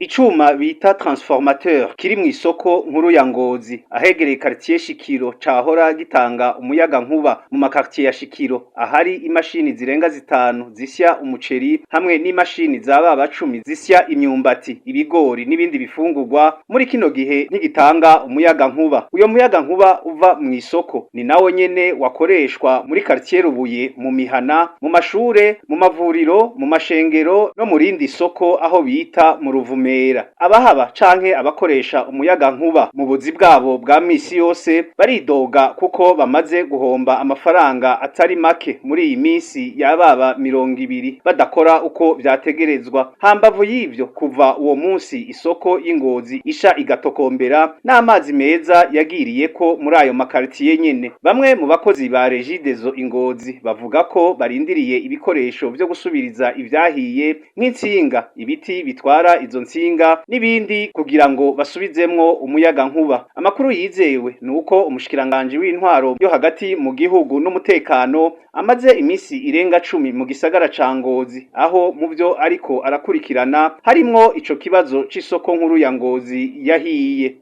Icuma bita transformateur kiri mw'isoko nkuru ya Ngozi ahegereye quartier Shikiro cahora gitanga umuyaga nkuba mu makartier ya Shikiro, ahari imashini zirenga zitanu zisya umuceri hamwe n'imashini za baba cumi zisya imyumbati, ibigori n'ibindi bifungurwa, muri kino gihe ntigitanga umuyaga nkuba. Uyo muyaga nkuba uva mw'isoko ni nawo nyene wakoreshwa muri quartier Rubuye, mu mihana, mu mashure, mu mavuriro, mu mashengero no mu rindi soko aho bita mu Ruvumera. Abahaba canke abakoresha umuyaga nkuba mu buzi bwabo bwa misi yose baridoga kuko bamaze guhomba amafaranga atari make muri iyi minsi yababa 20 badakora uko vyategerezwa. Hambavu y'ivyo, kuva uwo munsi isoko y'Ingozi isha igatokombera, n'amazi meza yagiriyeko muri ayo makartiye nyene. Bamwe mu bakozi ba Regideso Ingozi bavuga ko barindiriye ibikoresho vyo gusubiriza ivyahiye, nk'intsinga, ibiti bitwara izo ntsinga n'ibindi, kugira ngo basubizemwo umuyaga nkuba. Amakuru yizewe nuko umushikiranganji w'intwaro yo hagati mu gihugu n'umutekano amaze imisi irenga 10 mu gisagara ca Ngozi, aho mu vyo ariko arakurikirana harimwo ico kibazo c'isoko nkuru ya Ngozi yahiye.